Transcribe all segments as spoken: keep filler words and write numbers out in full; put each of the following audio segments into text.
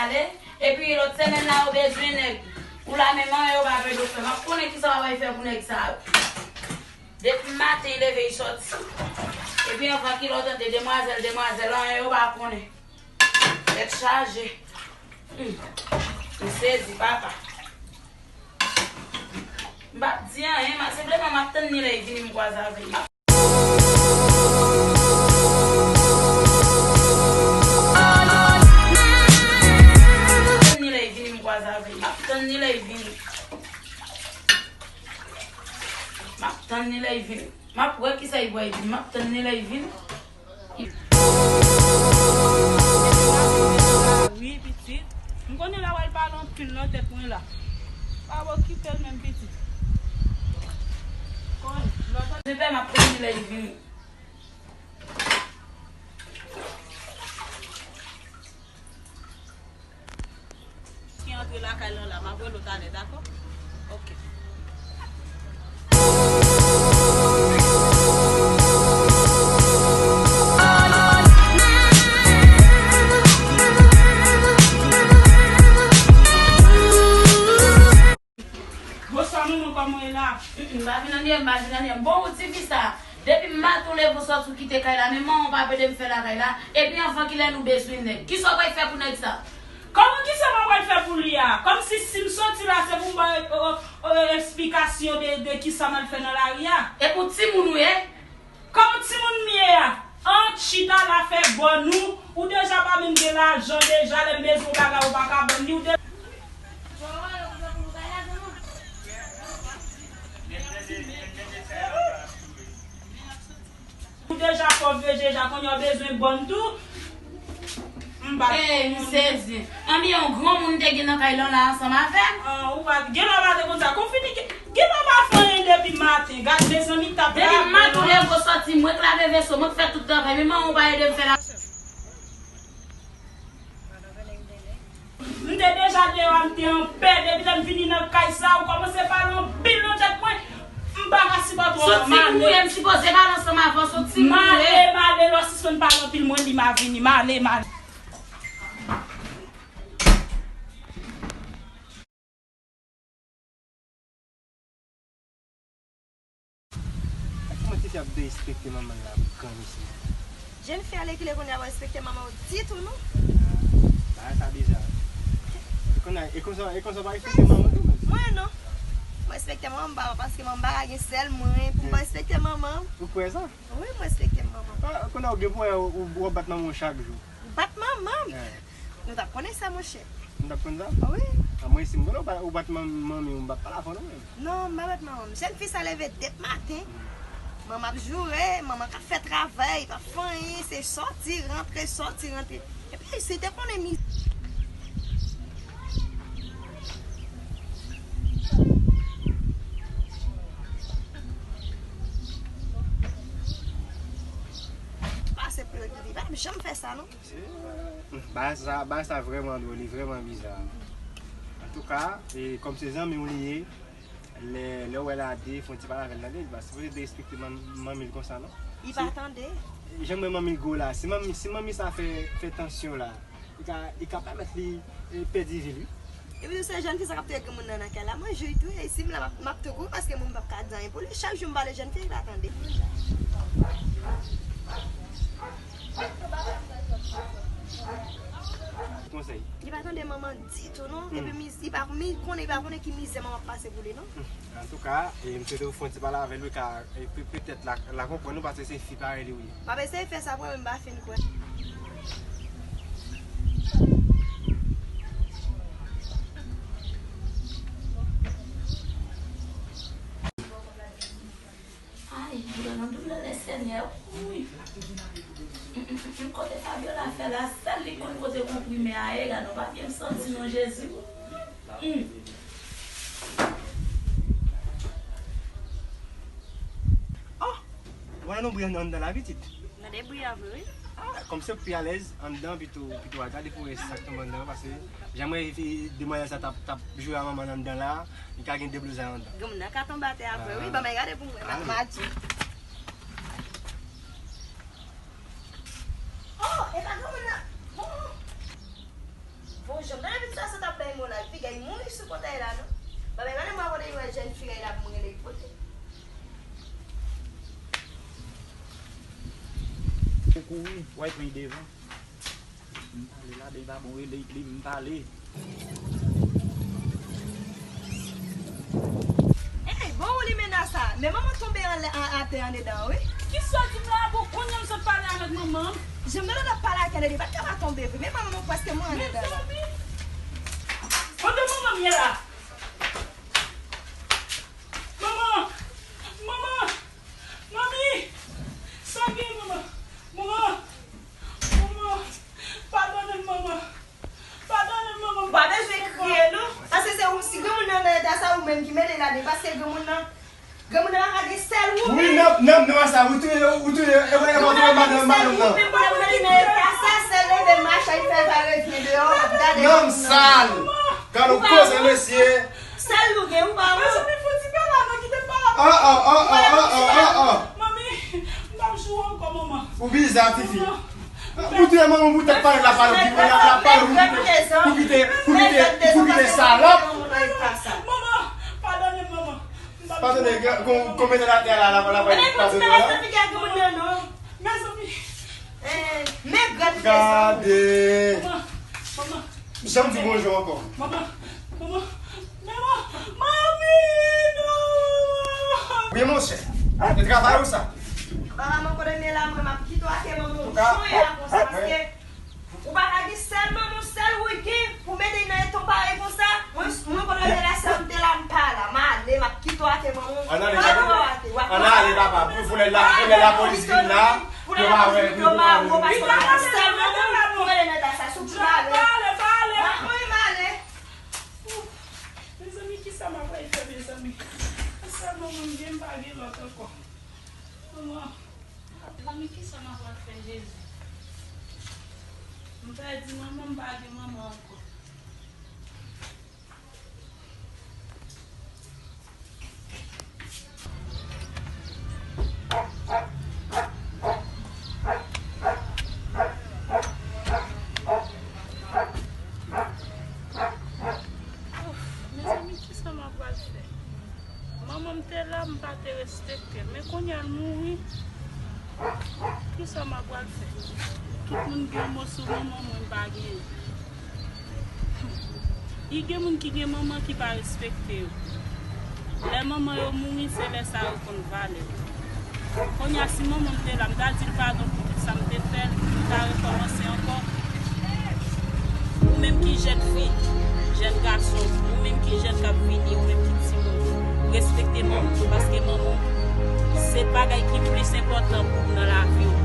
Ale, epi lòt semèn la, yo bezwen nèg. Ou la menm an, yo pa vle do fè. M ap konnen kisa w ap fè pou nèg sa yo. Depi maten, leve, y sòti. Epi anvan kilè w tande demwazèl, demwazèl, anyen yo pa konnen. Tèt chaje. Hmm. M sezi, papa. M p ap di anyen, ma, senpleman m ap tann ni lè y vini m kwaze avè l. M ap tann ni lè y vini m kwaze avè l. M ap tann ni lè y vini. M ap tann ni lè y vini. M ap wè kisa y pral di. M ap tann ni lè y vini. Wi, pitit. M konnen la w al pale anpil nan tèt mwen la. Pa okipe l menm, pitit. Konnen, lòt. Senpleman, m ap tann ni lè y vini. Ki antre lakay lan la, m ap rele w talè, dakò? Oke. Bonswa, manman, kòman w ye la? Mm, mm, m pa vin anyen, m pa vin anyen. Bon, ou ti fi sa, depi maten w leve w sòti w kite kay la, men manman w pa ede m fè lakay la, epi anvan kilè nou bezwen nèg? Kisa w pral fè pou nèg sa? Kòman kisa mwen pral fè pou li a? Kòmsi si m sòti la, se pou m ba, e, e, e, esplikasyon de, de kisa m al fè nan lari a? E pou timoun ou ye? Kòman timoun m ye a? An, chita la fè bòn ou. Ou deja pa menm gen lajan deja, lè m bezwen yon bagay ou pa ka ban m li, ou de- Ou deja pòv deja, kounye a w bezwen bòn tou. M pa Ey, m sezi. Anben yon granmoun te gen nan kay lan la ansanm avè m. Ah, ou pa, gen lè w pa te konn sa. Konfini, gen, gen lè w pa fè anyen depi maten. Gad, mezanmi, tap la. Depi maten w leve w sòti, mwen k lave veso, mwen k fè tout travay, men manman w pa ede m fè la. M te deja deyò a, m te anpè. Depi lè m vini nan kay sa, ou kòmanse pale anpil nan tèt mwen. M pa ka sipòte w ankò. Soti m ye, m sipoze pale ansanm avè w, soti m ye. M ale, m ale, lè w sispann pale anpil, mwen li m a vini. M ale, m ale. Kòman tifi ap derespekte manman l la pou granmesi? Jèn fi ale kilè kounye a, pa respekte manman w ditou non. Bagay sa biza. E konsa, e konsa, e konsa w pa respekte manman w tou menm? Mwen non. Mwen respekte manman m pa paske manman m pa ka gen sèl mwen pou m pa respekte manman m. Ou kwè sa? Wi, mwen respekte manman m. Ah, kounye a ou gen pou wè ou, ou ap bat manman w chak jou. Bat manman m? Eh. Nou t ap konnen sa, monchè. Nou t ap konn sa? Wi. A mwen, si m konnen ou pa, ou bat manmi w, m p ap pale avè w non menm. Non, m pa bat manman m. Jèn fi sa leve depi maten. Manman ap joure, manman k ap fè travay, pa fè anyen, se sòti, rantre, sòti, rantre. Epi, si te konnen mi- Pase pou yo di li pa janm fè sa, non. Bagay sa, bagay sa vrèman dwòl, li vrèman biza. Antouka, e, kòm se zanmi w li ye, lè, lè w wè l a de, fè yon ti pale avè l tande, li pa sipoze derespekte manm-, manmi l konsa, non. Li pa tande. Jan m wè manmi l gwo la, si manmi, si manmi sa fè, fè tansyon la, li ka, li ka pèmèt li, e, pèdi vi l, wi. Epi tou se jèn fi sa k ap touye granmoun nan nan kay la, mwen jwi tou, e si m la, m ap, m ap tou kou, paske mwen m p ap ka di anyen pou li. Chak jou m pale jèn fi, li pa tande. Konsèy. Li pa tande manman ditou non. Hmm. Epi mi, li pa, mi konnen, li pa konnen ki mizè manman ap pase pou li non. Hmm. Antouka, e, m swete w fè yon ti pale avè l, wi, ka, e, pe-, petèt la, la konprann ou, paske se fi parèy li, wi. M ap eseye fè sa pou mwen, m pa fin kwè. Ay, doulè nan doulè, Lè Senyè, wi. Mm, mm, mm, mm, kote Fabiola fè la, sèl li konn kote konprime a ye, gade yon papye m santi non, Jezi. Mm. Oh! Ou wè nan bri anndan la, pitit? Nan de bri a vre, wi. Ah, kòm se pi alèz anndan pito, pito a gade pou wè sa k tonbe anndan, paske jan mwen fi, demwazèl sa t ap, t ap joure a manman l anndan la, li ka gen deblozay anndan. Granmoun nan ka tonbe atè a vre, wi, ban mwen gade pou mwen, m a di. Oh, e pa granmoun nan. Oh. Bon, Janm tande pitit sa sot ap bay mo la, piga li mouri sou kòtèy la non. Babay, gade mwen kote li wè jèn fi la ap mouri li pote. Ou kouri, w al pran devan. M pale la, depi pa bon rele li, m pale. Ey, bon ou li mena sa. Men manman tonbe anlè, a, atè andedan, wi. Kisa w di m la, bon, kounye a m sot pale avèk manman. Jan m nan ap pale ak Kennedy, li pa t ka pa tonbe vre. Men manman mwen prèske mouri andedan la. Mezanmi. Kote manman m ye la? Manman! Manman! Manmi! Sa gen, manman? Manman! Manman! Padone m, manman! Padone m, manman! Ou pa bezwen kriye, non. Paske se ou, si granmoun nan nan eta sa, ou menm ki mete l ladan, paske granmoun nan, granmoun nan pa ka gen sèl ou menm. Wi, non, non, non, sa, ou touye, ou touye, e, e, e, e, madanm nan. Ou menm ki mete l nan eta sa, sèl leve mache, fè vale vye deyò, ap gade. Nonm sal! Kan nou koze, mesye. Sèl nou gen, ou pa wè. Mezanmi, fouti pè la, non, kite m pale. Oh, oh, oh, oh, oh, oh, oh, oh. Manmi, m p ap joure ankò, manman. Ou bizar, tifi. Ou touye manman pou tèt pale la, pale, pou la, la, pale, pou kite, pou kite, pou kite, pou kite salòp. Manman, padone m, manman. M p ap joure ankò, manman. Padone, kon, kon mete l atè la, la, la, padone la. Mezanmi. Eh, men gad rezon. Gade. Manman, manman. Janm di bonjou ankò. Manman, manman, manman, manmi, non. Wi, monchè. Se travay ou sa? Papa, mwen konnen men la, mwen, m ap kite w ake manman w. Antouka, chonye la konsa, paske ou pa ka gen sèl manman w, sèl ou gen pou mete nan etan parèy konsa. Mwen, mwen konnen men la, sa m te la, m pa la. M ale, m ap kite w ake manman w. Ann ale, papa. Ann ale, papa. Pou, pou lè la, pou lè lapolis vin la, yo pa wè, yo pa wè. Pale, pale. Mezanmi, kisa m ap pral fè, mezanmi? Se sèl manman m gen, m pa gen lòt ankò. Manman, mezanmi, kisa m ap pral fè, Jezi? M pèdi manman, m pa gen manman ankò. Ouf, mezanmi, kisa m ap pral fè? Manman m te la, m pa te respekte l. Men kounye a l mouri. Kisa m ap pral fè? Tout moun gen yon moso manman, mwen m pa genyen. I gen moun ki gen manman ki pa respekte yo. Lè manman yo mouri, se lè sa yo konn valè. Kounye a, si manman m te la, m ta di l padon pou tout sa m te fè l, m ta rekòmanse ankò. Ou menm ki jèn fi, jèn gason, ou menm ki jèn k ap vini, ou menm ki timoun, respekte manman w, paske manman w se bagay ki plis enpòtan pou w nan lavi w.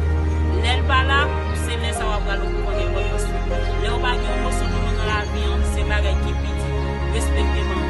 Lè l pa la, se lè sa w ap pral konn enpòtans li. Lè w pa gen yon moso manman nan lavi an, se bagay ki pi di. Respekte manman.